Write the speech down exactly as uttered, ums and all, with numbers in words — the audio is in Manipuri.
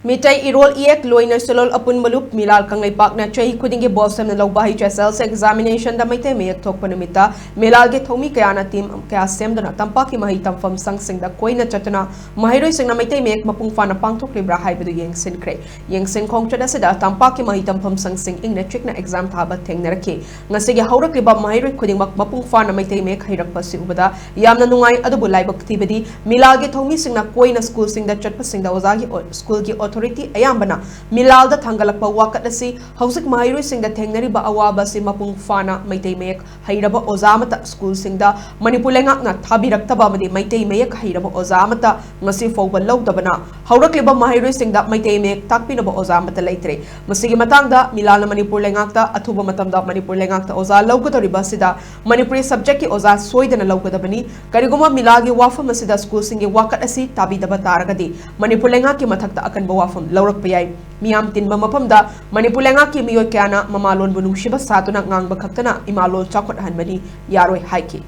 ꯃꯤꯇꯩ ꯏꯔꯣꯜ ꯏꯌꯦꯛ ꯂꯣꯏꯅ ꯁꯦꯜꯂꯣꯜ ꯑꯄꯨꯟꯕ ꯂꯨꯞ ꯃꯤꯂꯥꯜ ꯀꯪꯂꯩꯄꯥꯛꯅ ꯆꯍꯤ ꯈꯨꯗꯤꯡꯒꯤ ꯕꯣꯁ ꯁꯦꯝꯅ ꯂꯧꯕ ꯍꯩꯆ ꯑꯦꯁ ꯑꯦꯜ ꯁꯤ ꯑꯦꯛꯖꯥꯃꯤꯅꯦꯁꯟꯗ ꯃꯩꯇꯩ ꯃꯌꯦꯛ ꯊꯣꯛꯄ ꯅꯨꯃꯤꯠꯇ ꯃꯤꯂꯥꯜꯒꯤ ꯊꯧꯃꯤ ꯀꯌꯥꯅ ꯇꯤꯝ ꯀꯌꯥ ꯁꯦꯝꯗꯨꯅ ꯇꯝꯄꯥꯛꯀꯤ ꯃꯍꯩ ꯇꯝꯐꯝ ꯁꯪꯁꯤꯡꯗ ꯀꯣꯏꯅ ꯆꯠꯇꯨꯅ ꯃꯍꯩꯔꯣꯏꯁꯤꯡꯅ ꯃꯩꯇꯩ ꯃꯌꯦꯛ ꯃꯄꯨꯡ ꯐꯥꯅ ꯄꯥꯡꯊꯣꯛꯂꯤꯕ꯭ꯔꯥ ꯍꯥꯏꯕꯗꯨ ꯌꯦꯡꯁꯤꯟꯈ꯭ꯔꯦ꯫ ꯌꯦꯡꯁꯤꯟ ꯈꯣꯡꯆꯠ ꯑꯁꯤꯗ ꯇꯝꯄꯥꯛꯀꯤ ꯃꯍꯩ ꯇꯝꯐꯝ ꯁꯪꯁꯤꯡ ꯏꯪꯅ ꯆꯤꯛꯅ ꯑꯦꯛꯖꯥꯝ ꯊꯥꯕ ꯊꯦꯡꯅꯔꯛꯈꯤ꯫ ꯉꯁꯤꯒꯤ ꯍꯧꯔꯛꯂꯤꯕ ꯃꯍꯩꯔꯣꯏ ꯈꯨꯗꯤꯡꯃꯛ ꯃꯄꯨꯡ ꯐꯥꯅ ꯃꯩꯇꯩ ꯃꯌꯦꯛ ꯍꯩꯔꯛꯄ ꯑꯁꯤ ꯎꯕꯗ ꯌꯥꯝꯅ ꯅꯨꯡꯉꯥꯏ꯫ ꯑꯗꯨꯕꯨ ꯂꯥꯏꯕꯛ ꯊꯤꯕꯗꯤ ꯃꯤꯂꯥꯜꯒꯤ ꯊꯧꯃꯤꯁꯤꯡꯅ ꯀꯣꯏꯅ ꯁ꯭ꯀꯨꯜꯁꯤꯡꯗ ꯆꯠꯄꯁꯤꯡꯗ ꯑꯣꯖꯥꯒꯤ ꯑꯣ-, ꯁ꯭ꯀꯨꯜꯒꯤ ꯑꯣꯊꯣꯔꯤꯇꯤ ꯑꯌꯥꯝꯕꯅ ꯃꯤꯂꯥꯜꯗ ꯊꯥꯡꯒꯠꯂꯛꯄ ꯋꯥꯀꯠ ꯑꯁꯤ ꯍꯧꯖꯤꯛ ꯃꯍꯩꯔꯣꯏꯁꯤꯡꯗ ꯊꯦꯡꯅꯔꯤꯕ ꯑꯋꯥꯕ ꯑꯁꯤ ꯃꯄꯨꯡ ꯐꯥꯅ ꯃꯩꯇꯩ ꯃꯌꯦꯛ ꯍꯩꯔꯕ ꯑꯣꯖꯥ ꯑꯃꯠꯇ ꯁ꯭ꯀꯨꯜꯁꯤꯡꯗ ꯃꯅꯤꯄꯨꯔ ꯂꯩꯉꯥꯛꯅ ꯊꯥꯕꯤꯔꯛꯇꯕ ꯑꯃꯗꯤ ꯃꯩꯇꯩ ꯃꯌꯦꯛ ꯍꯩꯔꯕ ꯑꯣꯖꯥ ꯑꯃꯠꯇ ꯉꯁꯤ ꯐꯥꯎꯕ ꯂꯧꯗꯕꯅ ꯍꯧꯔꯛꯂꯤꯕ ꯃꯍꯩꯔꯣꯏꯁꯤꯡꯗ ꯃꯩꯇꯩ ꯃꯌꯦꯛ ꯇꯥꯛꯄꯤꯅꯕ ꯑꯣꯖꯥ ꯑꯃꯠꯇ ꯂꯩꯇ꯭ꯔꯦ꯫ ꯃꯁꯤꯒꯤ ꯃꯇꯥꯡꯗ ꯃꯤꯂꯥꯜꯅ ꯃꯅꯤꯄꯨꯔ ꯂꯩꯉꯥꯛꯇ ꯑꯊꯨꯕ ꯃꯇꯝꯗ ꯃꯅꯤꯄꯨꯔ ꯂꯩꯉꯥꯛꯇ ꯑꯣꯖꯥ ꯂꯧꯒꯗꯧꯔꯤꯕ ꯑꯁꯤꯗ ꯃꯅꯤꯄꯨꯔꯤ ꯁꯕꯖꯦꯛꯀꯤ ꯑꯣꯖꯥ ꯁꯣꯏꯗꯅ ꯂꯧꯒꯗꯕꯅꯤ꯫ ꯀꯔꯤꯒꯨꯝꯕ ꯃꯤꯂꯥꯜꯒꯤ ꯋꯥꯐꯝ ꯑꯁꯤꯗ ꯁ꯭ꯀꯨꯜꯁꯤꯡꯒꯤ ꯋꯥꯀꯠ ꯑꯁꯤ ꯇꯥꯕꯤꯗꯕ ꯇꯥꯔꯒꯗꯤ ꯃꯅꯤꯄꯨꯔ ꯂꯩꯉꯥꯛꯀꯤ ꯃꯊꯛꯇ ꯑꯀꯟꯕ ꯋꯥꯐꯝ ꯂꯧꯔꯛꯄ ꯌꯥꯏ꯫ ꯃꯤꯌꯥꯝ ꯇꯤꯟꯕ ꯃꯐꯝꯗ ꯃꯅꯤꯄꯨꯔ ꯂꯩꯉꯥꯛꯀꯤ ꯃꯤꯑꯣꯏ ꯀꯌꯥꯅ ꯃꯃꯥꯂꯣꯟꯕꯨ ꯅꯨꯡꯁꯤꯕ ꯁꯥꯗꯨꯅ ꯉꯥꯡꯕ ꯈꯛꯇꯅ ꯏꯃꯥꯂꯣꯟ ꯆꯥꯎꯈꯠꯍꯟꯕꯗꯤ ꯌꯥꯔꯣꯏ ꯍꯥꯏꯈꯤ꯫